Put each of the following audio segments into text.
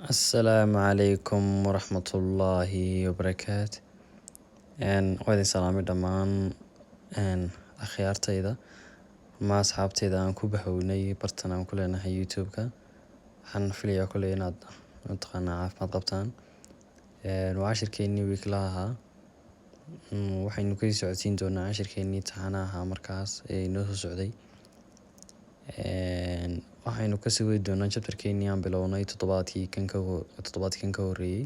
Asalaamu calaykum waraxmatullaahi wabarakaatu. Waa idin salaamay dhammaan akhyaartayda ama asxaabtayda aan ku bahownay bartan aan ku leenahay YouTube-ka. Waxaan filayaa kolley inaad mataqaanaa caafimaad qabtaan. Waa cashirkeennii weeklaha ahaa. Waxaynu kasii socodsiin doonaa cashirkeennii taxanaha ahaa markaas ee inoo soo socday. Waxaynu kasii wadi doonaa chapterkeennii aan bilownay toddobaadkii kan ka horreeyay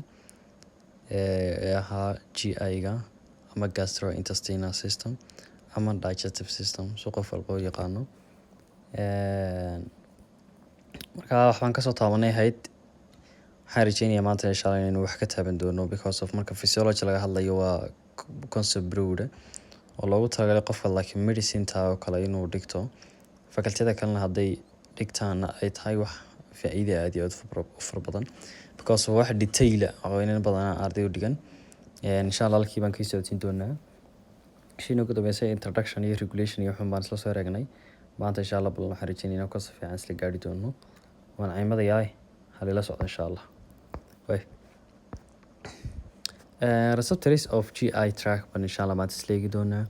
ee ahaa GI-ga ama gastrointestinal system ama digestive system, si qof walba u yaqaano. Markaa waxbaan kasoo taabanay ahayd. Waxaan rajeynayaa maanta, insha Allah, inaynu wax ka taaban doono, because of marka physiology laga hadlayo waa concept broad oo loogu talagalay qofka like medicine ta oo kale inuu dhigto, facultyada kalena hadday dhigtaana ay tahay wax faa'iido aad iyo aad u fara badan, because waa wax detail ah oo inan badanaa arday u dhigan. Insha Allah halkii baan kasii socodsiin doonaa. Shii ugu dambeysay introduction iyo regulation iyo waxun baan isla soo eregnay. Maanta, insha Allah, bal waxaan rajeynaya inaan kasoo fiican isla gaari doono. Waan caymadayaa, halila socdo, insha Allah. Way receptors of GI tract baan, insha Allah, maanta isla eegi doonaa.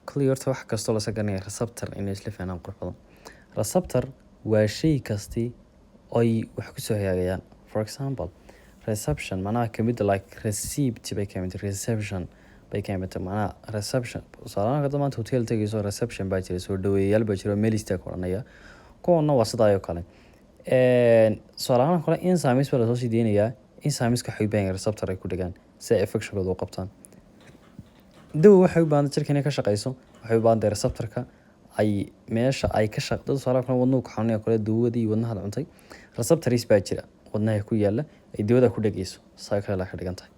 Kulli horta wax kastoo lasa garanaya receptor inay isla fahmaan qurux badan. Receptor waa shay kasti oy wax kusoo hagaagayaan. For example, reception macnaha kamid like receipt bay kamid, reception bay kamid, macnaha reception. Tusaalahaan, hadda maanta hotel tegayso, reception baa jira, soo dhaweeyayaal baa jira oo meel istaag odhanaya. Kuwana waa sidaa oo kale. Tusaalahaan kale, enzymes baa lasoo sii deynayaa. Enzymeska waxay u baahan yihiin receptor ay ku dhigaan si ay affectionkooda u qabtaan. Dawa waxay u baahan jirka inay ka shaqeyso, waxay u baahan tahay receptorka ay meesha ay ka shaqdo. Tusaale kale, wadnuhu ku xanuunaya kale, dawadii wadnaha la cuntay, receptors baa jira wadnaha ku yaala ay dawada ku dhegeyso, saa kale la ka dhigan tahay.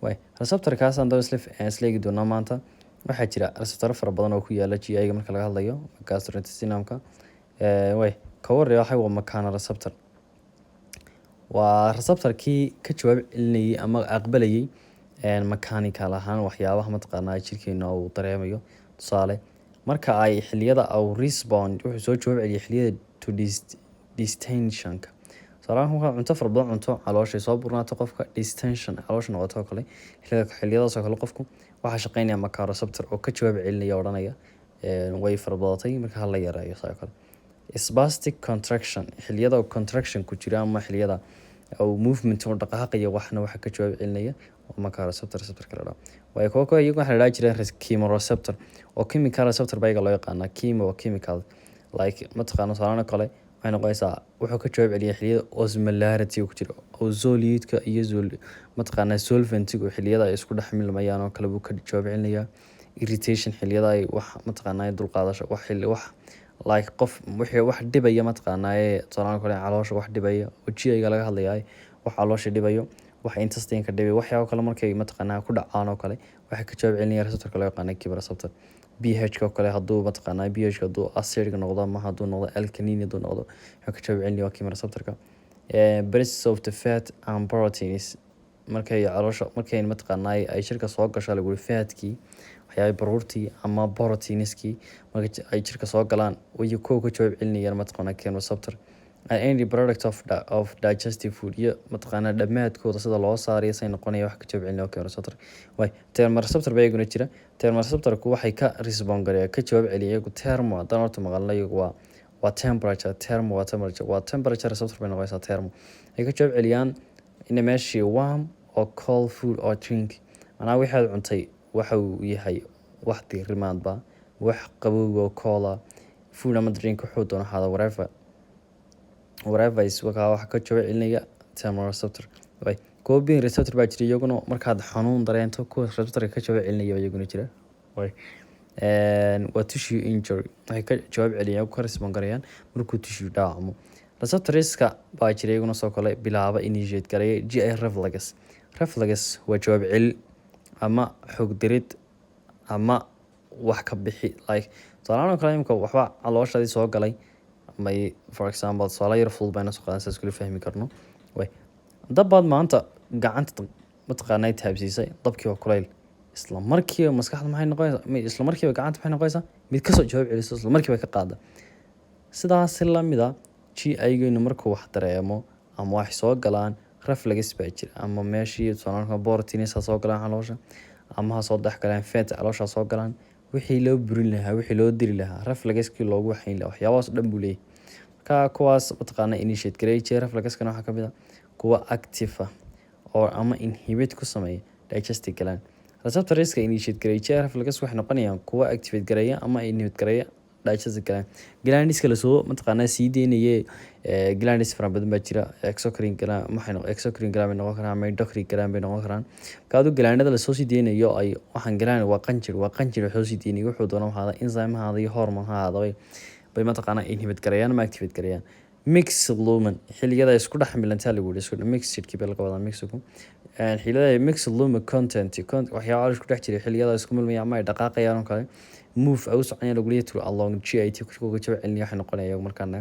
Waay, receptorkaas aan daba isla eegi doonaa maanta. Waxaa jira receptoro fara badan oo ku yaala GI-ga marka laga hadlayo gastrointestinalka. Way ka warraya waxa waa mechanoreceptor, waa receptorkii ka jawaab celinayay ama aqbalayay mechanical ahaan waxyaabaha mataqaanaa jirkeena uu dareemayo. Tusaale, marka ay xilliyada uu respond, wuxuu soo jawaab celiyay xilliyada to distensionka. Tusaale ahaan, markaad cunto fara badan cunto, calooshay soo burnaato, qofka distension caloosha noqoto oo kale, xilliyadaas oo kale qofku waxaa shaqeynaya mechanoreceptor oo ka jawaab celinaya, odhanaya way fara badatay, marka hala yareeyo. Sidoo kale spastic contraction, xilliyada contraction ku jira ama xilliyada uu movement uu dhaqaaqayo waxna, waxa ka jawaab celinaya waa mechanoreceptor, receptor kale dhaa. Waayo, kuwa kuwa iyagu waxaa la dhaha jira chemoreceptor oo chemical receptor baa iyaga loo yaqaanaa. Chemo waa chemical, like mataqaana. Tusaale kale waxay noqonaysaa wuxuu ka jawaab celiya xilliyada osmolarity ku jiro oo solute-ka iyo mataqaanaa solventigu xilliyada ay isku dhex milmayaan oo kale buu ka jawaab celinayaa. Irritation, xilliyada ay wax mataqaanaa dulqaadasho, wax xilli wax like qof wixii wax dhibaya mataqaanaa, tusaale kale caloosha wax dhibaya oo GI-ga laga hadlayaa, wax caloosha dhibayo, wax intestine-ka dhibayo, waxyaabo kale markay mataqaanaa ku dhacaan oo kale, waxay ka jawaab celinaya receptorka loo yaqaano chemoreceptor. pH oo kale, hadduu mataqaanaa pH hadduu acidic noqdo ama hadduu noqdo alkaline hadduu noqdo, wuxuu ka jawaab celinaya waa chemoreceptorka. Presence of the fat and proteins, markay caloosha, markay mataqaanaa ay jirka soo gasho lagu yiri fatkii, waxyaabay baruurtii ama proteinskii, marka ay jirka soo galaan, way kuwa ka jawaab celinayaan mataqaanaa chemoreceptor. And any product of digestive food, iyo mataqaanaa dhammaadkooda sida loo saarayo, say noqonaya, wax ka jawaab celinaya chemoreceptor. Waay, thermoreceptor baa iyaguna jira. Thermoreceptorku waxay ka respond gareeya, ka jawaab celiya iyagu. Thermo haddaan horta maqalno, iyagu waa temperature. Thermo waa temperature, waa temperature receptor bay noqonaysaa. Thermo ay ka jawaab celiyaan in meeshii warm or cold food or drink, macnaha wixii aad cuntay waxa uu yahay wax diirimaadba, wax qabowga oo cola food ama drink, wuxuu doono ahaado, whatever is wakaa waxa ka jawaab celinaya thermoreceptor. Way, kuwa pain receptor baa jira iyaguna, markaad xanuun dareento kuwa receptorka ka jawaab celinaya iyaguna jira. Way, waa tissue injury, waxay ka jawaab celiyaan, ka respond garayaan markuu tissue dhaawacmo. Receptorska baa jira iyaguna soo kale bilaaba, initiate gareeya GI reflex. Reflex waa jawaab celin ama xog dirid ama wax ka bixi, like tusaalahaan oo kale imika waxba calooshaadii soo galay may. For example, tusaale yar fudud bayna soo qaadan saas kula fahmi karno. Way, dabbaad maanta gacanta mataqaanaa taabsiisay, dabkii waa kulayl. Isla markiiba maskaxda maxay noqonaysaa? Isla markiiba gacanta maxay noqonaysaa? Mid kasoo jawaab celiso, isla markiiba ka qaada. Sidaas lamid a GI-geenu markuu wax dareemo ama wax soo galaan, reflex baa jira, ama meeshii tusaale proteins ha soo galaan caloosha ama ha soo dhex galaan fat, caloosha soo galaan, wixii loo burin lahaa, wixii loo diri lahaa, reflexkii loogu waxayn lahaa, waxyaabahaas oo dhan buu leeyahay. Marka kuwaas mataqaana initiate gareey jira reflexkana waxaa kamid ah kuwa active ah oo ama inhibit ku sameeya digestive gland. Receptorska initiate gareey jira reflex waxay noqonayaan kuwa activate gareeya ama inhibit gareeya digestive gland. Glandska lasoo mataqaanaa sii deynaye, glands fara badan baa jira. Exocrine gland waxay noqon, exocrine gland bay noqon karaan ama endocrine gland bay noqon karaan. Marka adu glandada lasoo sii deynayo ay waxaan gland waa qanjir wax soo sii deynayo, wuxuu doono ha ahaado, enzyme ha ahaado iyo hormone ha ahaado, bay mataqaanaa inhibit gareeyaan ama activate gareeyaan. Mixed lumen, xilliyada isku dhex milantaa lagu yidhi, isku mixedkii baa laga wadaa mixedku. Xilliyada mixed lumen content, waxyaabo isku dhex jiray, xilliyada isku milmaya ama ay dhaqaaqayaan oo kale, move ay u soconayaan lagu leeyahay along GIT kuga jawaab celinaya, waxay noqonaya markaana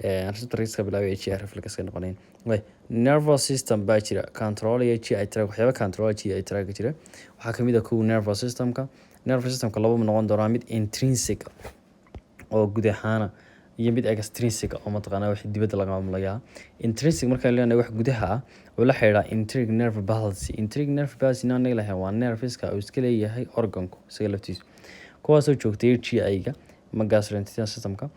receptorska bilaabaya GI reflex ka noqonayaan. Way nervous system baa jira controlaya GI tract. Waxyaaba control GI tract jira waxaa kamid ah kuwa nervous systemka. Nervous systemka laba noqon doonaa: mid intrinsic oo guud ahaana iyo mid extrinsic oo mataqaanaa wax dibadda laga maamulayaa. Intrinsic markaan leenahay, wax gudaha ah oo la xiriira enteric nerve palsy. Enteric nerve palsy anaga lahayn waa nerveska uu iska leeyahay organku isaga laftiisu, kuwaasoo joogtay GI-ga ama gastrointestinal systemka.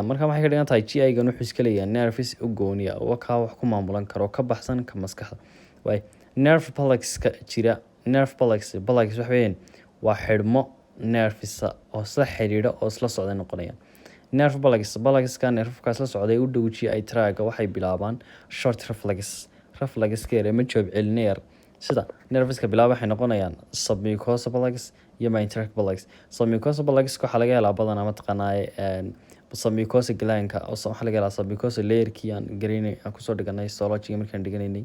Marka waxay ka dhigan tahay GI-gan wuxuu iska leeyahay nerves u gooniya oo kaa wax ku maamulan karo, ka baxsan ka maskaxda. Waay nerve plexuska jira, nerve plexus, plexus waxa weeyaan waa xidhmo nervesa oo isla xiriira oo isla socda noqonayaan. Nerve plexus, plexuska nerveska isla socday u dhow GI tract waxay bilaabaan short reflex, reflexka yar ama jawaab celin yar. Sida nerveska bilaab waxay noqonayaan submucosa plexus iyo myenteric plexus. Submucosa plexus waxaa laga helaa badanaa mataqaanaa submucosa glandka, waxaa laga helaa submucosa layerkii aan garaynay, aan kusoo dhiganay histology markaan dhiganaynay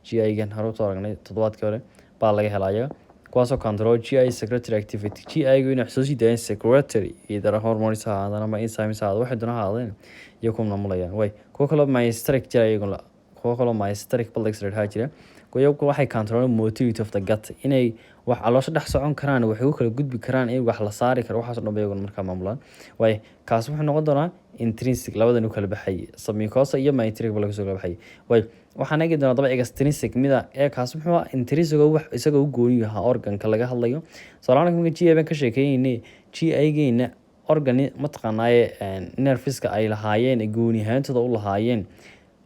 GI-gan, hore usoo aragnay toddobaadkii hore baa laga helaa iyaga, kuwaasoo control GI secretory activity. GI-gu inay wax soo sii daayeen secretory, either hormones ha ahaadaan ama enzymes ha ahaadaan, waxay doona ha ahaadeen, iyo ku maamulayaan. Way kuwo kaloo myenteric jira iyaguna, kuwo kaloo myenteric plexus la jira. Iyagu waxay control motility of the gut, inay wax caloosha dhex socon karaan, waxay u kala gudbi karaan, in wax la saari karo, waxaas oo dhan ba iyaguna markaa maamulaan. Waay kaas wuxuu noqon doonaa intrinsic, labadan u kala baxay, submucosa iyo myenteric ba laga soo kala baxay. Waay waxaan eegi doonaa daba extrinsic mida ee kaas muxuu ahaa intrinsic oo wax isaga u gooni yahaa organka laga hadlayo. Tusaale marka GI baan ka sheekeynay, GI-geena organ mataqaanaaye nerveska ay lahaayeen, gooni ahaantooda u lahaayeen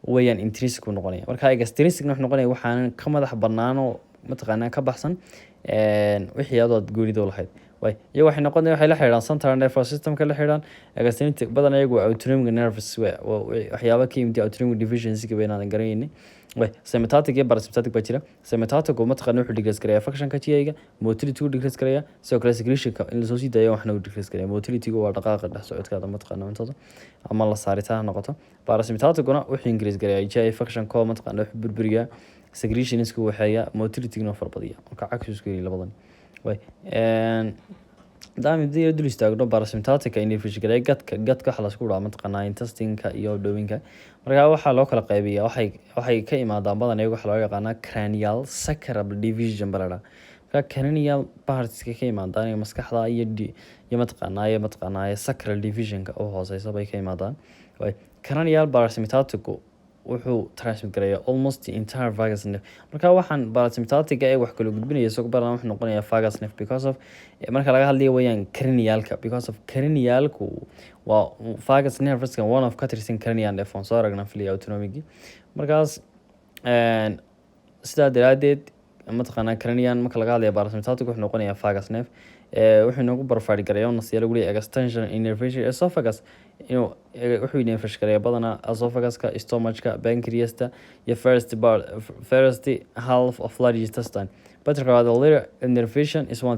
weeyaan, intrinsic buu noqonaya. Marka extrinsic wuxuu noqonaya waxaanan ka madax bannaan oo mataqaanaa ka baxsan wixii adoo aad goonida u lahayd. Way iyagu waxay noqon, waxay la xiriiraan central nervous systemka la xiriiraan. Extrinsic badan iyagu waa autonomic nerves, waxyaaba ka yimid autonomic deficiency ba inaadan garanaynin. Way sympathetic iyo parasympathetic baa jira. Sympathetic oo mataqaana wuxuu decrease gareeyaa functionka GI-ga, motility uu decrease gareeyaa, sidoo kale secretionka in lasoo sii daayo waxna uu decrease gareeyaa. Motility waa dhaqaaqa dhex socodkaada mataqaana cuntada ama la saaritaan ha noqoto. Parasympathetic-guna wuxuu increase gareeyaa GI function ko mataqaana wuxuu burburiyaa secretionska, waxeeyaa motility-guna farbadiya. Marka cagsi isku yahay labadan. Way haddaan mid dul istaagno parasympathetic innervation gareeya gutka. Gutka waxa lasku dhahaa mataqaanaa intestinka iyo abdomenka. Marka waxaa loo kala qaybiyaa, waxay ka imaadaan badan iyagu waxaa loo yaqaanaa cranial sacral division baa la dhahaa. Marka cranial partska ka imaadaan iyo maskaxda iyo mataqaanaa sacral divisionka u hooseysa bay ka imaadaan. Way cranial parasympathetic wuxuu transmit gareeyaa almost the entire vagus nerve. Marka waxaan parasympathetic ee wax kala gudbinaya isagoo badanaa wuxuu noqonayaa vagus nerve, because of marka laga hadlayo weeyaan cranialka, because of cranialku waa vagus nerveska, one of ka tirsan cranial nerve waan soo aragnaa filaya autonomic. Markaas sidaa daraadeed mataqaanaa cranial marka laga hadlayo parasympathetic wuxuu noqonayaa vagus nerve. Wuxuu noogu provide gareeyaa oo nasiya lagu leeyahay extension innervation esophagus, inuu wuxuu innervation gareeyaa badanaa esophaguska, stomachka, pancreasta iyo first part, first half of large intestine. But the little innervation is one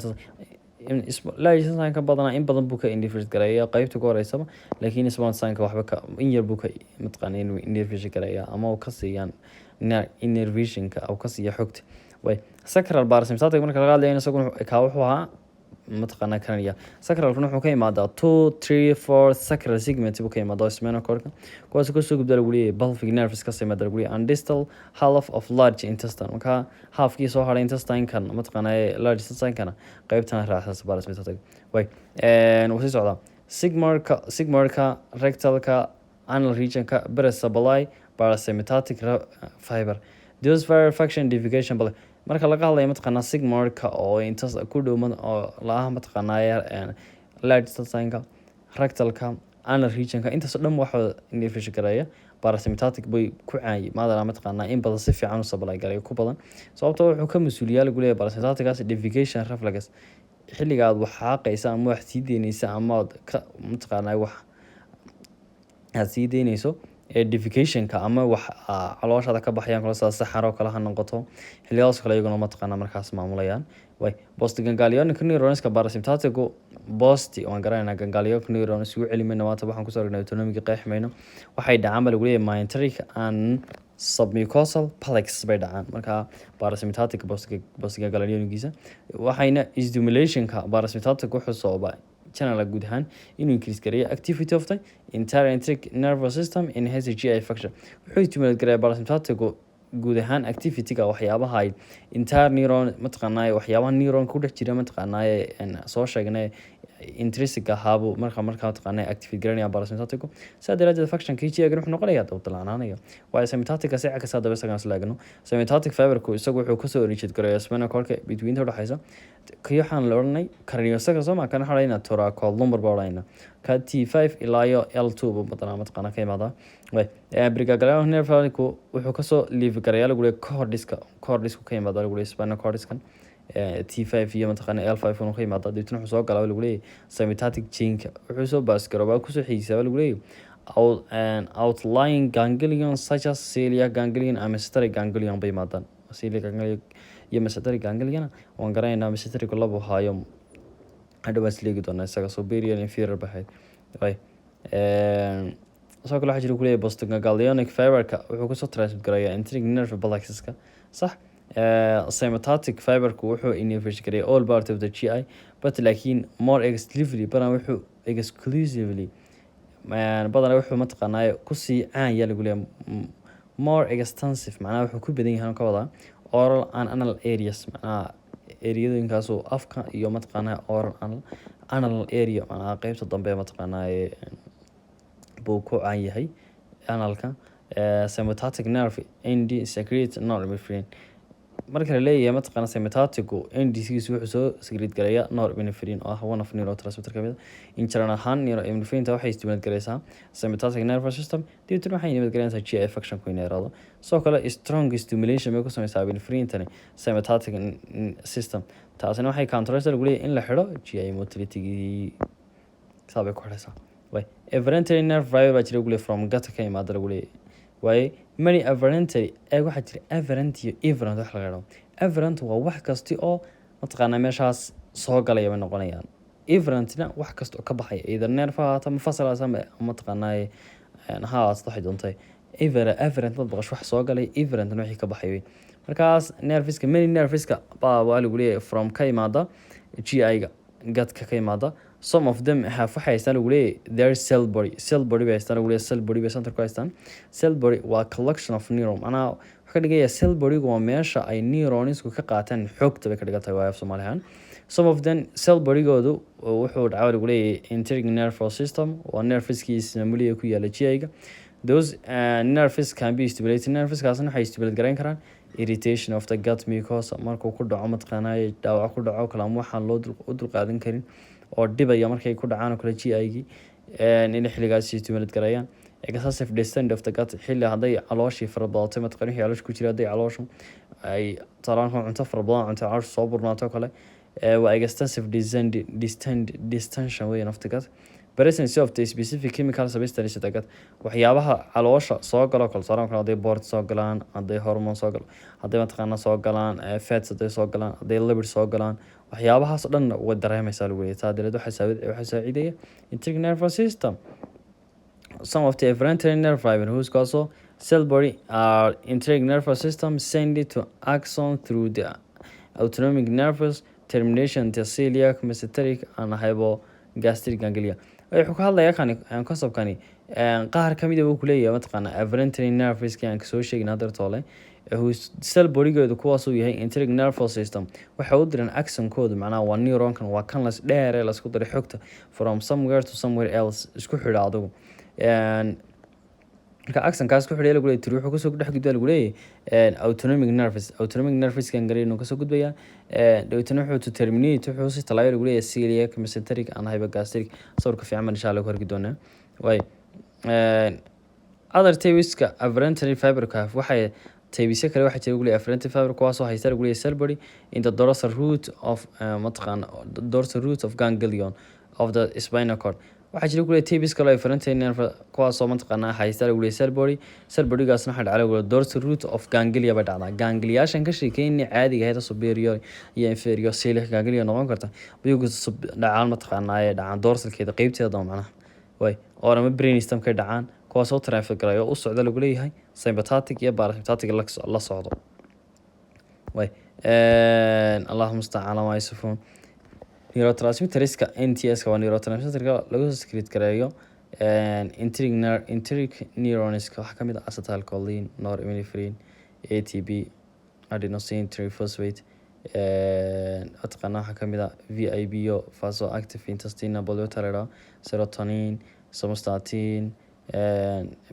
large intestine ka badanaa in badan buu ka innervate gareeyaa qaybta ku horeysaba, laakiin small intestine waxba ka in yar buu ka mataqaanaa inuu innervation gareeyaa ama uu ka siiyaan innervationka uu ka siiya xogta. Way sacral parasympathetic marka laga hadlayo isaguna kaa wuxuu ahaa mataqaanaa cranial. Sacralkuna wuxuu ka imaadaa two, three, four sacral segment buu ka imaadaa spinal cordka, kuwaas kasoo gudbaa lagu leeyahay pelvic nerves ka yimaada lagu leeyahay and distal half of large intestine. Marka halfkii soo haray intestine-kan mataqaanaa large intestine-kana qaybtana raacsan parasympathetic. Way wuu sii socdaa sigmoidka, rectalka, anal regionka, blood supply. Parasympathetic fiber, those fiber function defecation. Bal marka laga hadlayo mataqaanaa sigmoidka oo intaas ku dhow oo la-ah mataqaanaa large intestineka, rectalka, anal regionka, intaas oo dhan waxa innervation gareeya parasympathetic bay ku caayay maadana mataqaanaa in badan si fiican u supply gareeyo ku badan, sababtoo wuxuu ka mas-uuliyaa lagu leeyahay parasympatheticaas defecation reflex. Xilliga aad wax xaaqaysa ama wax sii deynaysa ama aad ka mataqaanaa wax aad sii deynayso ee defecationka ama wax calooshaada ka baxayaan kale, sida saxar oo kale ha noqoto, xilliyadaas kale iyaguna mataqaanaa markaas maamulayaan. Way postganglionic neuronska parasympathetic post waan garanaynaa, ganglionic neurons ugu celi mayno maanta, waxaan kusoo aragnay autonomic, qeexi mayno. Waxay dhacaan ba lagu leeyahay myenteric and submucosal plexus bay dhacaan. Marka parasympathetic postganglionicgiisa waxayna stimulationka parasympathetic wuxuu sababaa general guud ahaan inuu increase gareeyo activity of the entire enteric nervous system, enhance GI function. Wuxuu stimulate gareeyaa parasympathetic guud ahaan activity-ga waxyaabaha ay entire neuron mataqaanaa, waxyaabaha neuron ku dhex jira mataqaanaa soo sheegnay intrinsic ahaabuu marka mataqaanaa activate garanaya parasympathetic. Sidaa daraadeed functionka GI wuxuu noqonayaa dawdalaanaanaya. Waayo, sympathetic si cagasa daba isagan isla eegno. Sympathetic fiberku isagu wuxuu kasoo originate gareeya spinal cordka between udhexaysa kii waxaan la odhanay craniosacral, soo ma? Kan waxaan odhanayna thoracolumbar baa odhanayna, ka T5 ilaa iyo L2 buu badanaa mataqaanaa ka imaadaa. Way preganglionic nerve wuxuu kasoo leave gareeya lagu leeyahay cordiska, cordisku ka yimaada lagu leeyahay spinal cordiskan T5 iyo mataqaana L5 uu ka yimaada. Deetna wuxuu soo galaa lagu leeyahay sympathetic chainka, wuxuu soo pass garoobaa kusoo xigisaa lagu leeyahay outlying ganglion such as celiac ganglion ama mesenteric ganglion bay yimaadaan. Celiac ganglion iyo mesenteric ganglion waan garanaynaa. Mesenteric labo haayo, hadhow baan isleegi doonaa isaga, superior, inferior bahayd. Way sidoo kale waxaa jira kuleeyahay postganglionic fiberka wuxuu kusoo transmit garayaa enteric nerve plexuska, sax. Sympathetic fiberku wuxuu innervate gareeyaa all part of the GI, but laakiin more exclusively, badan wuxuu exclusively, badanaa wuxuu mataqaanaa kusii caan yaa lagu leeyahay more extensive, macnaha wuxuu ku badan yahay ka wadaa oral and anal areas, macnaha areadooyinkaasoo afka iyo mataqaanaa oral anal area, macnaha qeybta dambe mataqaanaa buu ku caan yahay analka. Sympathetic nerve end secrete norepinephrine. Marka la leeyahay mataqaana sympatheticu endgiisu wuxuu soo secrete gareeya norepinephrine oo ah one of neurotransmitter kamid ah. In general ahaan norepinephrine waxay stimulate gareysaa sympathetic nervous system, dibetna waxay inhibit gareynaysaa GI function ku inay yaraado. Sidoo kale strong stimulation bay ku sameysaa epinephrine sympathetic system, taasina waxay controleysaa lagu leeyahay in la xidho GI motility, saa bay ku xidhaysaa. Way efferentary nerve fiber baa jira lagu leeyahay from gut ka imaada lagu leeyahay. Waaye many afferentary ee waxaa jira afferent iyo efferent wax laga dhao. Afferent waa wax kasti oo mataqaanaa meeshaas soo galaya bay noqonayaan. Efferentna wax kasta oo ka baxaya, either nerve ha ahaato ama vessel ama mataqaanaa ha ahaato waxay doontay. Afferent mad baqash wax soo galay, efferentna wixii ka baxay wey. Markaas nerveska, many nerveska baa waa lagu leeyahay from ka imaada GI-ga, gutka ka imaada. Some of them have, waxay haystaan lagu leeyahay their cell body, cell body bay haystaan lagu leeyahay, cell body bay center ku haystaan. Cell body waa collection of neuron, macnaha wuxuu ka dhigaya cell bodygu waa meesha ay neuronsku ka qaataan xogta bay ka dhigan tahay, waa af Soomaali ahaan. Some of them cell bodygoodu wuxuu dhacaa lagu leeyahay enteric nervous system, waa nerveskiisa maamuliya ku yaala GI-ga. Those nerves can be stimulated, nerveskaasna waxay stimulate garayn karaan irritation of the gut mucosa, markuu ku dhaco mataqaanaa dhaawac ku dhaco kale ama waxaan loo u dulqaadan karin oo dhibaya markay ku dhacaan oo kale GI-gii, inay xilligaas stimulate gareeyaan. Excessive descent of the gut, xilli hadday calooshii fara badatay mataqaan wixii caloosha ku jira, hadday calooshu ay tusaale cunto fara badan cunto, caloosha soo burnaato kale, waa extensive descent distend distension weyn of the gut. Presence of the specific chemical substance in the gut, waxyaabaha caloosha soo galo kale, tusaale kale hadday boort soo galaan, hadday hormone soo galo, hadday mataqaana soo galaan fats, hadday soo galaan, hadday lipid soo galaan, waxyaabahaas oo dhan way dareemaysaa lagu leeyahay. Taa dareed waxaa saacidaya enteric nervous system. Some of the efferentary nerve fiber whose also cell body are enteric nervous system send it to axon through the autonomic nervous termination to celiac, mesenteric and hypogastric ganglia. Wuxuu ka hadlayaa kani conceptkani qaar kamid ah uu kuleeyahay mataqaana afferentary nerveski aan kasoo sheegin hadda toole, whose cell bodygoodu kuwaas uu yahay enteric nervous system, waxay u diraan axonkoodu, macnaha waa neuronkan, waa kan las dheer ee lasku diray xogta from somewhere to somewhere else isku xidha adigu. Marka axonkaas ku xidhay lagu leeyahay tiri wuxuu kasoo dhex gudbaa lagu leeyahay autonomic nerves. Autonomic nerves ganglion uu kasoo gudbayaa. Dabeetana wuxuu to terminate, wuxuu si talaayo lagu leeyahay celiac, mesenteric and hypogastric. Sawirka fiican baan insha Allah ku arki doonaa. Way other typeska afferent fiberka, waxay typesyo kale waxaa jira lagu leeyahay afferent fiber, kuwaasoo haysta lagu leeyahay cell body in the dorsal root of mataqaana dorsal root of ganglion of the spinal cord. Waxaa jira kuleeyahay types kale afferent nerve, kuwaasoo mataqaanaa haysta lagu leeyahay cell body. Cell bodygaasna waxaa dhacaa lagu leeyahay dorsal root of ganglia bay dhacdaa. Gangliyaashan ka sheekeynay caadiga ahayd, superior iyo inferior celiac ganglia noqon karta, iyagu dhacaan mataqaanaa ay dhacaan dorsalkeeda, qeybteeda dama macnaha way oo ama brainstem kay dhacaan, kuwaasoo traffic galay oo u socda lagu leeyahay sympathetic iyo parasympathetic la socdo. Way allahuma mustacaan ma yasifuun. Neurotransmitterska NTS-ka waa neurotransmitterka lagu soo secrete gareeyo enteric neuronska. Waxaa kamid ah acetylcholine, norepinephrine, ATP, adenosine triphosphate. Mataqaana waxaa kamid ah VIP o vasoactive intestinal polypeptide, serotonin, somatostatin,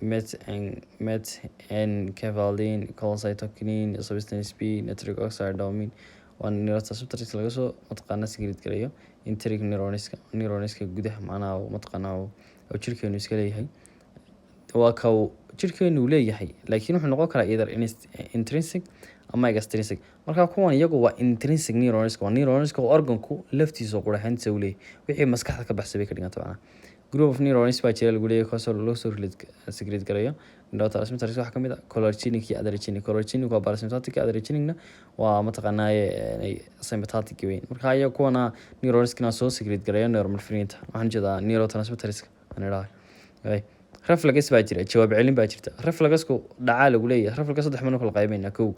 met enkephalin, cholecystokinin, substance P, nitric oxide, dopamine. Waa neurotransmitters laga soo mataqaana secrete gareeyo enteric neuronska gudaha, macnaha mataqaana oo jirkeenu iska leeyahay. Waa ka uu jirkeenu leeyahay, laakiin wuxuu noqon karaa either intrinsic ama extrinsic. Marka kuwan iyagu waa intrinsic neuronska, waa neuronska oo organku laftiisa quraxayntiisa uu leeyahay, wixii maskaxda ka baxsay bay ka dhiganta macnaha. Group of neurons baa jira lagu leeyahay kaasoo loo soo secrete gareeyo neurotransmitters. Waxaa kamid ah cholinergic iyo adrenergic. Cholinergic waa parasympathetic, adrenergicna waa mataqaanaaye sympathetic weyn. Marka iyaga kuwana neuronskina soo secrete gareeyo norepinephrine, waxaan jeedaa neurotransmitterska aan idhahay. Reflex baa jira, jawaab celin baa jirta. Reflexku dhacaa lagu leeyahay, reflex saddex manu kala qaybaynaa. Kow,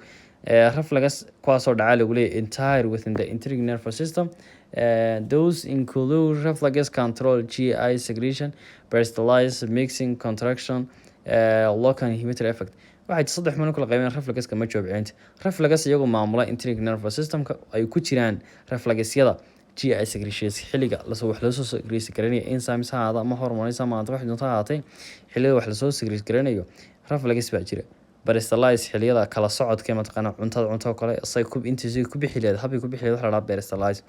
reflex kuwaasoo dhacaa lagu leeyahay entire within the enteric nervous system. Those include reflex control GI secretion, peristalsis, mixing contraction, local inhibitory effect. Waxay saddex manu kala qaybeen reflexka ma jawaab celinta. Reflex iyagoo maamula enteric nervous systemka ay ku jiraan reflexyada GI secretions, xilliga lasoo wax lasoo secrete garanayo, enzymes ha ahaado ama hormones ama wax doonto ha ahaatee, xilliyada wax lasoo secrete garanayo reflex baa jira. Peristalsis, xilliyada kala socodka mataqaana cuntada, cunto kale say ku intiisay ku bixi leed, habay ku bixi leed, waxa la dhahaa peristalsis.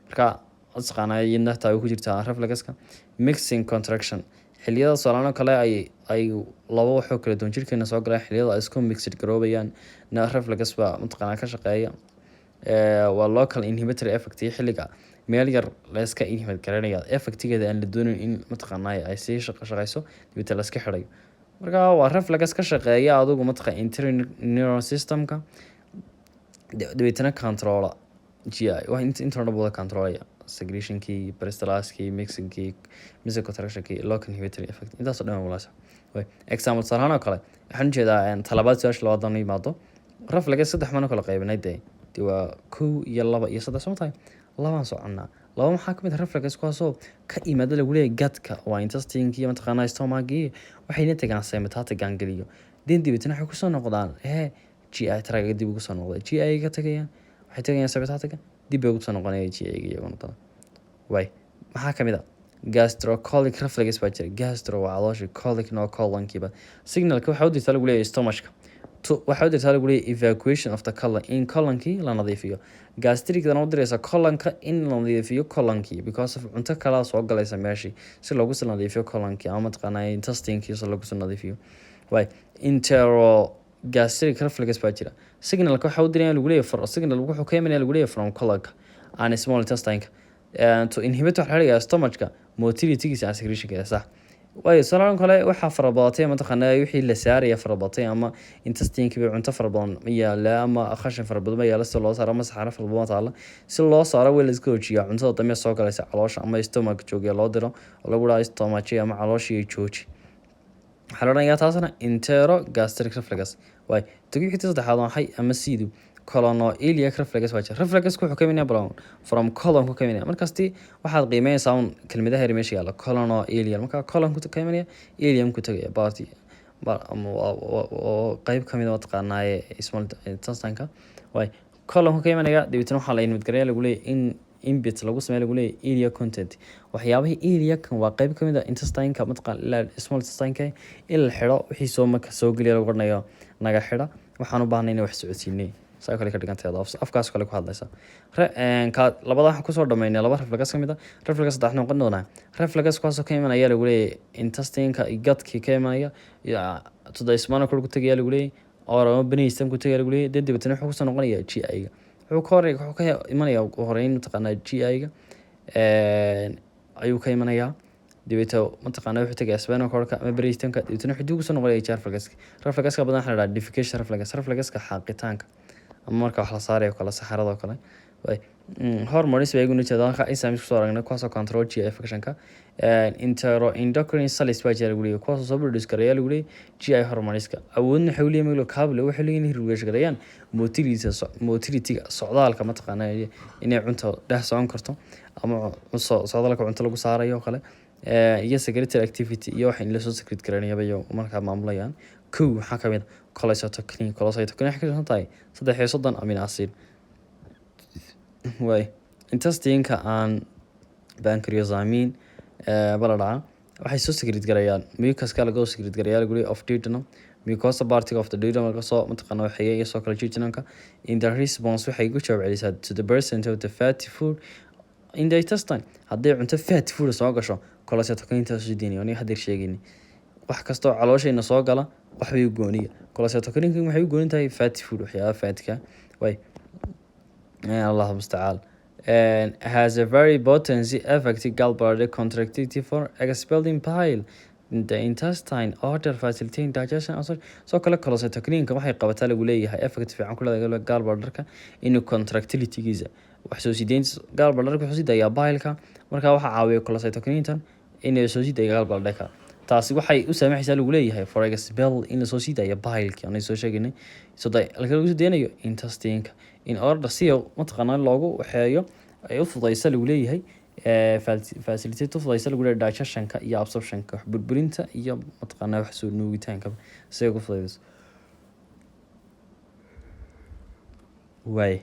Marka mataqaana iyadna taa ku jirtaa reflexka. Mixing contraction, xilliyada soolaan kale ay laba waxoo kala duwan jirkeena soo galaan, xilliyada ay isku mixed garoobayaan na reflex baa mataqaana ka shaqeeya. Waa local inhibitory effect iyo xilliga meel yar la iska inhibit garanaya, effectigeeda aan la doonin in mataqaanaa ay sii shaqo shaqeyso, dibita la iska xidhayo. Marka waa reflex ka shaqeeya adigu mataqaa enteric neuron systemka, dabeetana controla GI, waa inta dhan wada controlaya: secretionkii, peristalsiskii, mixingkii, mixing contractionkii, local inhibitory effect, intaasoo dhan walaasha. Way example tusaale oo kale waxaan ujeedaa talabaad, su-aasha labaad aan yimaado. Reflex saddex mana kala qaybinay dee waa kow iyo laba iyo saddex, soo tahay labaan soconnaa. Laba maxaa kamid ah reflex kuwaasoo ka yimaada lagu leeyahay gutka, waa intestinekii, mataqaanaa stomachii, waxayna tagaan sympathetic ganglion, then dabeetana waxay kusoo noqdaan GI tract, dib ugu soo noqda GI ka tagayaan, waxay tagayaan sympathetic, dib bay ugu soo noqonaya GI ga iyaguna dana. Way maxaa kamid ah gastrocolic reflex baa jira. Gastro waa caloosha, colic no colonkiiba. Signalka waxaa u dirtaa lagu leeyahay stomachka to, waxaa u dirtaa lagu leeyahay evacuation of the colon, in colonkii la nadiifiyo. Gastricdana u diraysa colonka in la nadiifiyo colonkii, because of cunto kalaa soo galaysa meeshii, si loogu soo nadiifiyo colonkii ama mataqaanaa intestinekii si loogu soo nadiifiyo. Way enterogastric reflex baa jira. Signalka waxaa u diraya lagu leeyahay, signal wuxuu ka imanaya lagu leeyahay from colonka and small intestineka to inhibit, waxaa la dhigaa stomachka motilitygiisa and secretionkeeda, sax. Waayo tusaale kale waxaa farabadatay mataqaanaa wixii la saaraya farabatay, ama intestinekii bay cunto fara badan yaala ama khashin fara badan yaala, si loo saaro ama saxaro fara badan taala, si loo saaro way la iska hoojiyaa cuntada dambe soo galaysa caloosha ama stomach joogiya loo diro oo lagu dhaha stomach ama calooshii jooji. Waxaa la odhanayaa taasna entero gastric reflex. Waay tagixita saddexaad waxay ama siidu colonoiliac reflex baa jira. Reflexku wuxuu ka imanaya brown from colonku ka imanaya. Markasti waxaad qiimeynaysaa un kelmadaha yar meesha yaalla, colonoilial. Marka colonku ka imanaya, ilium ku tagaya, party oo qeyb kamid a mataqaanaaye small intestineka. Waay colonku ka imanaya, dabeetana waxaa la inhibit gareeya lagu leeyahay in Inhibit lagu sameeya lagu leeyahay ileal content, waxyaabihii ileal-kan waa qeyb kamid ah intestine-ka, mataqaan ilaa small intestine-ka in la xidho wixii soo marka soo geliya lagu odhanayo naga xidha, waxaan u baahnay inay wax socodsiinay. Saa kale ka dhigantay, afkaas kale ku hadlaysa. Ka labada waxaan kusoo dhamaynay laba reflex ka mid ah. Reflex saddex noqon doonaa reflex kuwaasoo ka imanaya lagu leeyahay intestine-ka, gut-kii ka imanaya to the spinal cord ku tegaya lagu leeyahay, or ama brainstem ku tegaya lagu leeyahay. Then dabeetana wuxuu kusoo noqonaya GI-ga. Wuxuu ka horey, wuxuu ka imanaya ugu horeyn, mataqaanaa, GI-ga ayuu ka imanayaa. Dabeeto, mataqaanaa, wuxuu tagayaa spinal cord-ka ama brainstem-ka. Dabeetana wuxuu dib kusoo noqonaya GI reflex. Reflex-ka badan waxaa la dhahaa defecation reflex, reflex-ka xaaqitaanka ama marka wax la saarayo kale, saxarada oo kale. Hormones baa iyaguna jeeda halka enzymes kusoo aragnay, kuwaasoo control GI function-ka. Enteroendocrine cells baa jira lagu leeyahay, kuwaasoo soo produce gareeya lagu leeyahay GI hormoneska. Awoodna waxay u leeyihiin maglo cable, waxay leeyihiin inay regulate gareeyaan motility-ga, socdaalka, mataqaanaa, inay cunto dhex socon karto ama socdaalka cunto lagu saarayo oo kale, iyo secretory activity iyo waxa in lasoo secrete gareynayaba iyo markaa maamulayaan. Kow waxaa kamid ah cholecystokinin. Cholecystokinin waxay ka tirsan tahay 33 amino acid. Waay intestine-ka aan pancreasamine bala dhaca waxay soo secrete gareeyaan mucuska laga soo secrete gareeyaa lagu leeyahay of duodenum, mucosa part of the duodenum laga soo, mataqaana, waxeeya iyo soo kale jejunumka. In the response waxay ku jawaab celisaa to the presence of the fatty food in the intestine. Hadday cunto fatty food soo gasho, cholecystokinin soo deynaya. Aniga haddeer sheegayni wax kastoo calooshayna soo gala waxbay u gooniya. Cholecystokinin waxay u goonin tahay fatty food, waxyaaba fatka. Way Allahu mustacaan. Has a very potency effect gallbladder contractility for expelling bile in the intestine order facilitating digestion. Soo kale cholecystokinin waxay qabataa lagu leeyahay effect fiican ku leedahay gallbladderka inuu contractility-giisa wax soo sideynta. Gallbladderka wuxuu sii daayaa bile-ka, markaa waxaa caawiya cholecystokinin inay soo sii daayo gallbladderka. Taasi waxay u saamaxaysaa lagu leeyahay for expel in lasoo sii daayo bile-ki anay soo sheegaynay, so halka lagu soo deynayo intestine-ka in order si, mataqaanaa, loogu waxeeyo ay u fududeysa lagu leeyahay, facilitate u fududeysa lagu leeyahay digestion-ka iyo absorption-ka, wax burburinta iyo, mataqaanaa, wax soo nuugitaanka si ay ugu fududeyso. Waay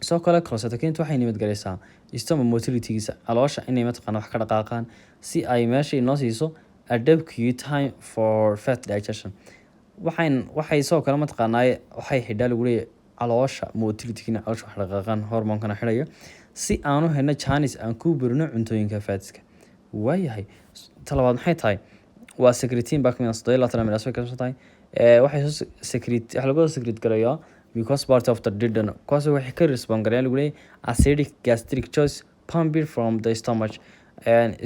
sidoo kale cholecystokinin waxay nimid galaysaa stomach motility-giisa, caloosha inay, mataqaana, wax ka dhaqaaqaan si ay meesha inoo siiso adequate time for fat digestion. Waxay sidoo kale, mataqaanaa, waxay xidhaa lagu leeyahay caloosha motility, in caloosha wax dhaqaaqaan hormoonkana xidhaya si aanu helno chance aan ku burino cuntooyinka fatska. Waayahay, talabaad maxay tahay? Waa secretin baa kamid ah, 27 amino acid ka tahay. Waxay soo secrete, waxa lagu soo secrete gareeyaa mucosa part of the duodenum, kuwaas waxay ka respond gareeyaan lagu leeyahay acidic gastric juice pumped from the stomach.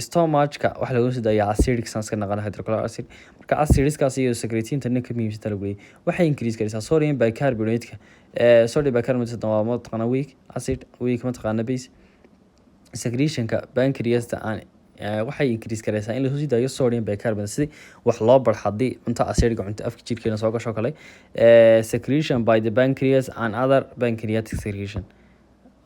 Stomachka waxaa laga soo daayaa acidic sans ka naqana hydrochloric acid. Marka acidiskaas iyo secretinta ninka muhiimsanta lagu leeyahay waxay increase garaysaa sodium bicarbonate-ka. Sodium bicarbonate waa, mataqaana, weak acid, weak, mataqaana, base. Secretionka pancreasta aan waxay increase garaysaa in lasoo sii daayo sodium bicarbonate si wax loo bar haddii cunto acidiga cunto afka jirkeena soo gasho kale. Secretion by the pancreas and other pancreatic secretion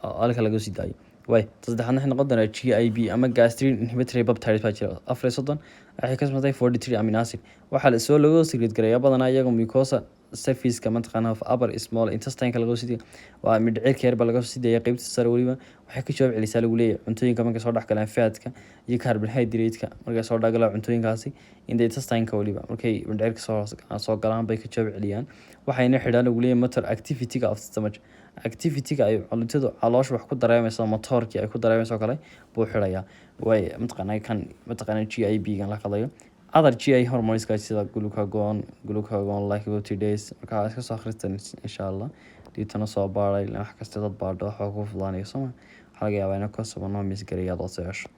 halka laga sii daayo. Way ta saddexaad waxay noqon doonaa GIP ama gastrin inhibitory peptides baa jira, 34, waxay ka samaysan 43 amino acid. Waxaa soo lagu secrete gareeyaa badanaa iyaga mucosa surface-ka, mataqaana, of upper small intestine-ka laga sii, waa mindhicirka yar baa laga sii daaya qeybta sare. Weliba waxay ka jawaab celisaa lagu leeyahay cuntooyinka markay soo dhex galaan, fatka iyo carbohydrate-ka markay soo dhex galaan cuntooyinkaasi in the intestine-ka. Weliba markay mindhicirka soo galaan bay ka jawaab celiyaan. Waxayna xidhaan lagu leeyahay motor activity-ga of the stomach, activity-ga ay cuntadu caloosha wax ku dareemayso, motorkii ay ku dareemayso kale buu xidhayaa. Way, mataqaanaa, kan, mataqaanaa, GIP gan la qadayo. Other GI hormoneska sida glucagon, glucagon like peptides. Marka iska soo akhristan insha Allah, diitana soo baaray wax kasta dad baadho waxba ku fududaanaya sooma. Waxaa laga yaabaa inuu kasaba noo misgareeya aad soo hesho.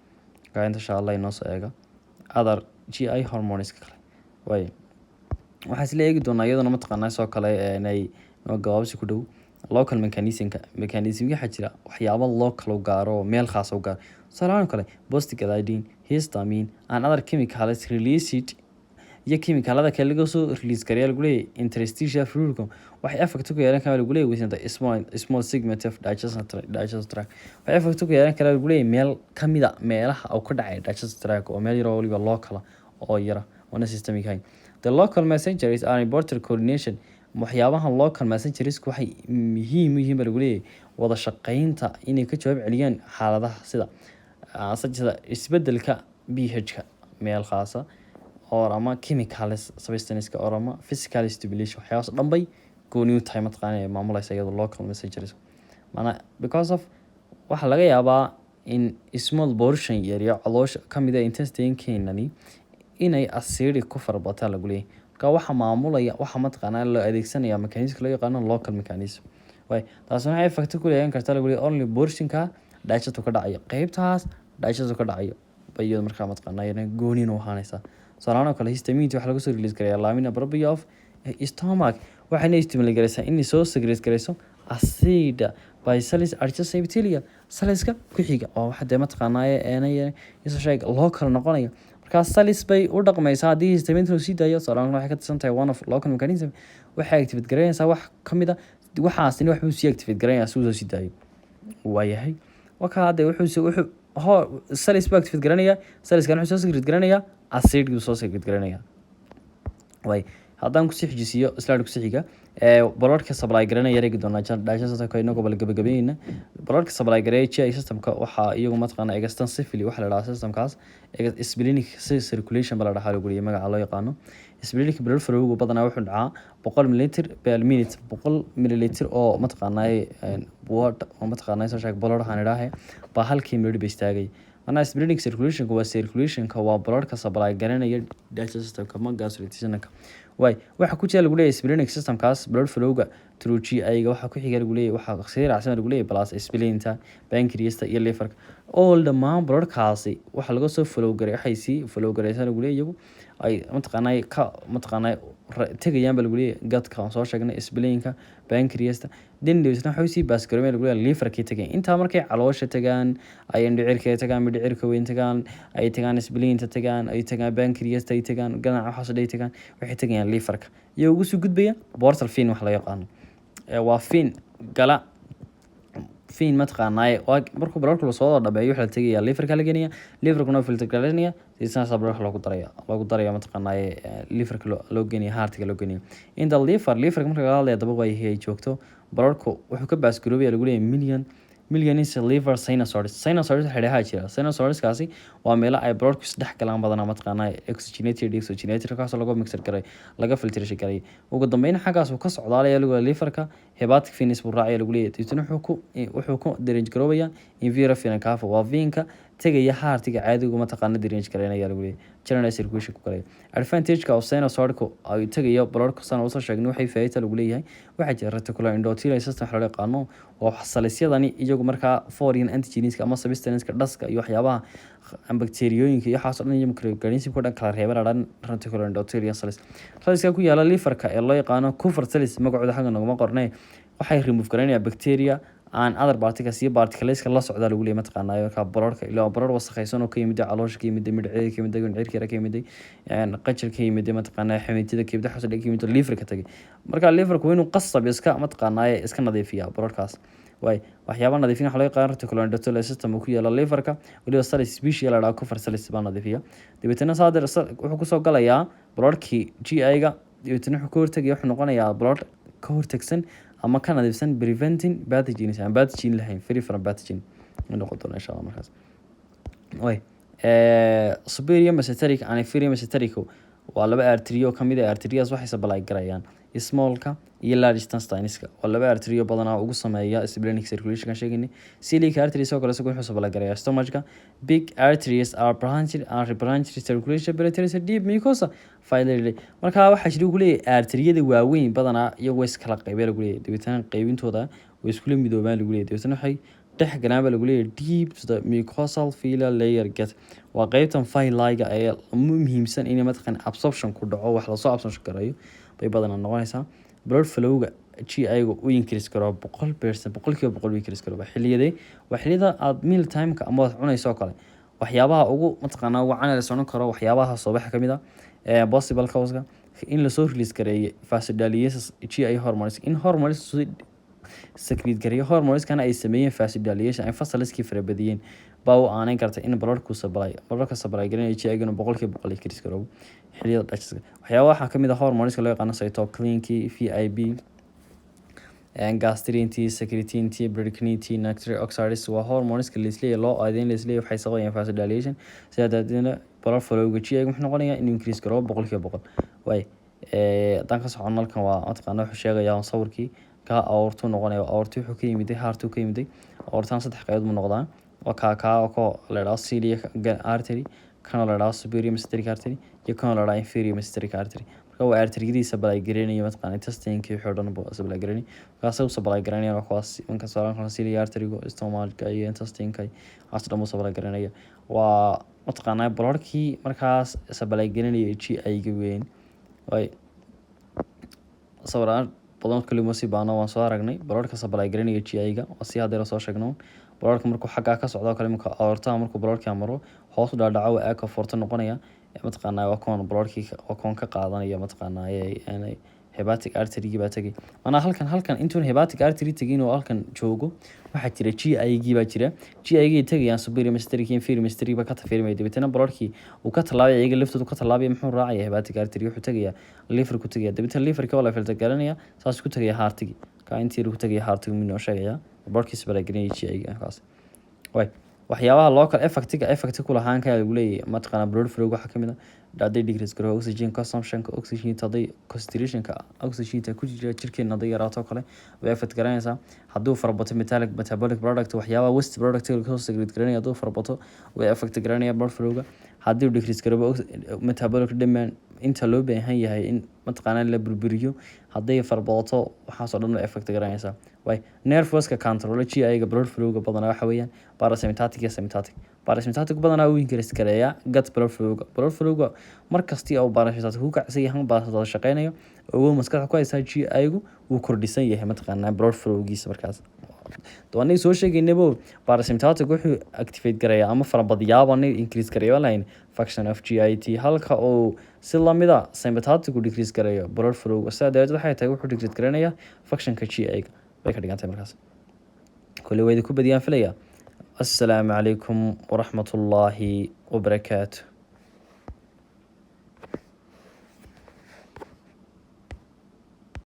Marka inta insha Allah inoo soo eega other GI hormoneska kale. Way waxaa isla eegi doonaa iyaduna, mataqaanaa, sidoo kale inay noo gabaabsi ku dhow local mechanismka. Mechanism waxaa jira waxyaabo local u gaaro oo meel khaas u gaaro. Tusaalahaan kale prostaglandin, histamine and other chemicals released iyo chemicalada kale laga soo release gareeya lagu leeyahay interstitial fluidka waxay effect ku yeelan karaan lagu leeyahay within the small segment of digestive tract. Waxay effect ku yeelan karaa lagu leeyahay meel kamid a meelaha uu ka dhacay digestive tract, oo meel yar oo waliba local oo yara oona systemic ahayn. The local messengers are important coordination. Waxyaabahan local messengers waxay muhiim u yihiin baa lagu leeyahay wada shaqeynta inay ka jawaab celiyaan xaaladaha sida isbedelka pH-ka meel khaasa or ama chemical substance or ama physical stimulation. Waxyaabahaas oo dhan bay gooni u tahay, mataqaana, ee maamulaysa iyadoo local messengers maanaa, because of waxaa laga yaabaa in small portion yar caloosha kamid ah intestine-keenani inay acidic ku farabataa lagu leeyahay. Marka waxa maamulaya waxa, mataqaanaa, loo adeegsanaya mechanism loo yaqaano local mechanism way. Taasina waxay effect ku leeyahan kartaa, lagu leeyahay, only portionka digestion ka dhacayo, qeybtaas digestion ka dhacayo bay iyadu markaa, mataqaanaa, iyadana goonina u ahaanaysaa. Tusaalahaan oo kale, histamine waxaa laga soo release gareeyaa lamina propria of stomach, waxayna stimulate gareysaa inay soo secrete gareyso acid by cells adjacent epithelial cellska ku xiga oo waxa dee, mataqaanaa, eenay isoo sheeg local noqonaya. Markaa cells bay u dhaqmaysaa haddii histamine loo sii daayo. Tusaalahaan, waxay ka tirsan tahay one of local mechanism. Waxay activate gareynaysaa wax kamid a waxaasina, wax buu sii activate gareynayaa si uu soo sii daayo. Waayahay, wakaa hadde wuxuu ho cells buu activate garanayaa, cellskan wuxuu soo secrete garanayaa, acid buu soo secrete garanayaa. Way haddaan kusii xijisiiyo slide kusii xiga ee bloodka supply garanaya eegi doonaa digestion systemka inagoo bal gabagabeynayna. Bloodka supply gareeya GI systemka waxaa iyagu, mataqaana, extensively waxaa la dhahaa systemkaas splenic circulation ba la dhahaa, lagu leeyahay magaca loo yaqaano splenic blood flowgu badanaa wuxuu dhacaa 100 milliliter per minute, 100 milliliter oo, mataqaanaa, water oo, mataqaanaa, soo sheeg blood waxaan idhaahay baa halkii minute ba istaagay. Manaa splenic circulationka waa circulationka, waa bloodka supply garanaya digestive systemka ma gastrointestinalka. Waay, waxa ku jira, lagu leeyahay, splenic systemkaas blood flowga through GI-ga waxaa ku xiga, lagu leeyahay, waxaa sii raacsan, lagu leeyahay, plus spleenta, pancreasta iyo liverka. All dhammaan bloodkaasi waxa laga soo flow garay, waxay sii flow garaysaa, lagu leeyahay, iyagu ay, mataqaanaa, ka, mataqaanaa, tegayaan ba lagu leeyahay gutka aan soo sheegnay, spleenka, pancreasta, then dabeetna waxay sii pass garoobeen, lagu leeyahay, liverkay tegayaan. Intaa markay caloosha tagaan, ay indhicirka tagaan, mindhicirka weyn tagaan, ay tagaan spleenta tagaan, ay tagaan pancreasta, ay tagaan ganaca, waxaas oo dhan ay tagaan, waxay tegayaan liverka iyo ugu sii gudbaya portal vein wax loo yaqaano. Waa vein gala, vein, mataqaanaaye, waa markuu bloodka lasoo wada dhameeyo waxaa la tegayaa liverka la geenaya, liverkuna filter gareynaya, sidaasaa bloodka loogu daraya, mataqaanaaye, liverka loo geenaya, heartiga loo geenaya. Inta liverka marka laga hadlaya daba waayahay ay joogto, bloodku wuxuu ka pass garoobaya, lagu leeyahay, millions liver sinusoids. Sinusoids waxa dhahaa jira. Sinusoidskaasi waa meelo ay bloodku isdhex galaan badanaa, mataqaanaa, oxygenated, deoxygenated, kaasoo laga mixer garay, laga filtration garay. Ugu dambeyn xaggaas uu ka socdaalaya, lagu leeyahay, liverka hepatic venous buu raacaya, lagu leeyahay. Dabeetana wuxuu ku drainage garoobaya inferior vena cava, waa veinka tegaya heartiga caadigu, mataqaana, drainage gareynaya, lagu leeyahay, general circulation ku galaya. Advantage-ka of sinusoidku ay tegayo bloodka sana usoo sheegnay waxay faa'iido lagu leeyahay, waxaa jira reticular endothelial system waxa loo yaqaano oo cellsyadani iyagu markaa foreign antigenska ama substanceska dhaska iyo waxyaabaha bakteeriyooyinka iyo waxaas oo dhan iyo microorganismka oo dhan kala reeba dhan reticular endothelial cells. Cellska ku yaala liverka ee loo yaqaano Kupffer cells, magacooda xagga naguma qornay, waxay remove gareynayaan bacteria and other particles iyo particleska la socda, lagu leeyahay, mataqaanaa. Markaa bloodka ilaa blood wasakhaysan oo ka yimid caloosha, ka yimid mindhicirka, ka yimid mindhicirka, ka yimid qajil, ka yimid, mataqaanaa, xamiitida ka yimid, waxaas oo dhan ka yimid, liverka tagay. Marka liverku waa inuu qasab iska, mataqaanaa, iska nadiifiyaa bloodkaas. Waay, waxyaaba nadiifin waxa loo yaqaan reticular endothelial system uu ku yaala liverka, weliba cells special la dhaho Kupffer cells baa nadiifiya. Dabeetana saadir wuxuu kusoo galayaa bloodkii GI-ga, dabeetana wuxuu ka hortagaya, wuxuu noqonayaa blood ka hortagsan ama ka nadiifsan, preventing pathogens, aan pathogen lahayn, free from pathogen noqon doona insha Allah. Markaas way superior mesenteric and inferior mesenteric waa laba artery oo kamid ah arterias, waxay supply garayaan smallka iyo large intestineska. Waa laba artery oo badanaa ugu sameeya splenic circulation kan sheegaynay. Celiac artery sidoo kale isagu wuxuu supply garayaa stomachka. Big arteries are branched and rebranched circulation penetrates deep mucosa finally. Marka waxaa jira, ku leeyahay, arteriyada waaweyn badanaa iyagoo iskala qaybay, lagu leeyahay, dabeetana qaybintooda way iskula midoobaan, lagu leeyahay, dabeetana waxay dhex galaan baa lagu leeyahay deep to the mucosal villi layer gut. Waa qeybtan villiga ee muhiimsan inay, mataqaan, absorption ku dhaco, wax lasoo absorption garayo bay badanaa noqonaysaa. Blood flowga GI-ga u increase karo 100%, 100% u increase karo xilliyadee? Waa xilliyada aad meal timeka ama waad cunayso oo kale. Waxyaabaha ugu, mataqaanaa, wacan la socon karo, waxyaabaha soo baxa kamid ah possible cause in lasoo release gareeyo vasodilators GI hormones, in hormones soo secrete gareeyo, hormoneskana ay sameeyeen vasodilation, ay vessels-kii farabadiyeen, baa u aaneyn karta in bloodku supply, bloodka supply gareynaya GI-gana 100% increase garoobo xilliyada digestion. Waxyaabaha waxaa kamid ah hormoneska loo yaqaano cytokininki, VIP, gastrinti, secretinti, bradykininti, nitric oxides. Waa hormoneska laisleeyahay, loo aadeyn laisleeyahay waxay sababayaan vasodilation. Sidaa daraadeedna blood flowga GI muxuu noqonayaa? Inuu increase garoobo 100%. Waay, haddaan ka socono halkan, waa mataqaana wuxuu sheegayaa sawirkii ka aortu noqonaya. Aorti wuxuu ka yimiday heartu ka yimiday. Aortan saddex qaybood buu noqdaa. Waa kaa ko la idhaho celiac artery, kana la idhaho superior mesenteric artery, iyo kana la idhaho inferior mesenteric artery. Marka waa arteryadii supply gareynaya, mataqaana, intestineka wixii oo dhan buu supply gareynaya. Markaasay u supply gareynayaan waa kuwaas. Marka saaran celiac arterygu stomachka iyo intestineka, waxaas dhan buu supply gareynaya. Waa mataqaanaa bloodkii markaas supply gareynaya GI-ga weyn. Waay, sawiraan badan kali uma sii baahno, waan soo aragnay bloodka supply gareynaya GI-ga. Waa si hadeer soo sheegno, bloodka markuu xaggaa ka socdo kale, marka aortaha markuu bloodka maro, hoos u dhaadhaco, waa arch of aorta noqonaya. Mataqaanaa, waa koon bloodkii, waa koon ka qaadanaya, mataqaanaa, hepatic artery baa tegay. Maanaa halkan intuun hepatic artery tegin oo halkan joogo, waxaa jira GI-gii baa jira. GI-gii tegayaan superior mesenteric, inferior mesenteric baa ka tafiirmaya. Dabeetana bloodkii uu ka tallaabaya, iyaga laftoodu ka tallaabaya, muxuu raacaya? Hepatic artery. Wuxuu tegayaa liver ku tegaya. Dabeetana liverkii waa la filter garanaya, saas ku tegaya heartigi. Ka intii ku tegaya heartigi mid noo sheegaya bloodkii supply gareynaya GI-ga kaas. Way, waxyaabaha local effectiga effect ku lahaan kaya lagu leeyahay, mataqaanaa, blood flow waxaa kamid ah hadday decrease garow oxygen consumptionka, oxygen hadday concentrationka oxygenta ku jira jirkeena hadday yaraato kale, way effect garanaysaa. Hadduu farabato metallic metabolic product, waxyaabaha waste product kasoo secrete garanaya, hadduu farabato, way effect garanaya blood flowga. Haddii uu decrease garoobo metabolic demand, inta loo baahan yahay in, mataqaanaa, la burburiyo, hadday farbadato, waxaasoo dhan way effect garanaysaa. Way, nerveska control GI-ga blood flowga badanaa waxa weeyaan parasympathetic iyo sympathetic. Parasympathetic badanaa uu increase gareeyaa gut blood flowga. Blood flowga markastii uu parasympathetic ku kacsan yahay ama parasympathetic shaqeynayo, ogow, maskaxda ku haysaa, GI-gu wuu kordhisan yahay, mataqaanaa, blood flowgiisa. Markaas aniga soo sheegaynabo, parasympathetic wuxuu activate gareeyaa ama farabadyaaba increase gareeyo lahayn function of GIT, halka uu si lamida sympathetic decrease gareeyo blood flowga. Sidaa daraadeed waxay tahay wuxuu decrease gareynayaa functionka GI-ga bay ka dhigan tahay. Markaas kole waa idinku badiyaan filaya. Assalaamu calaykum waraxmatullaahi wabarakaatu.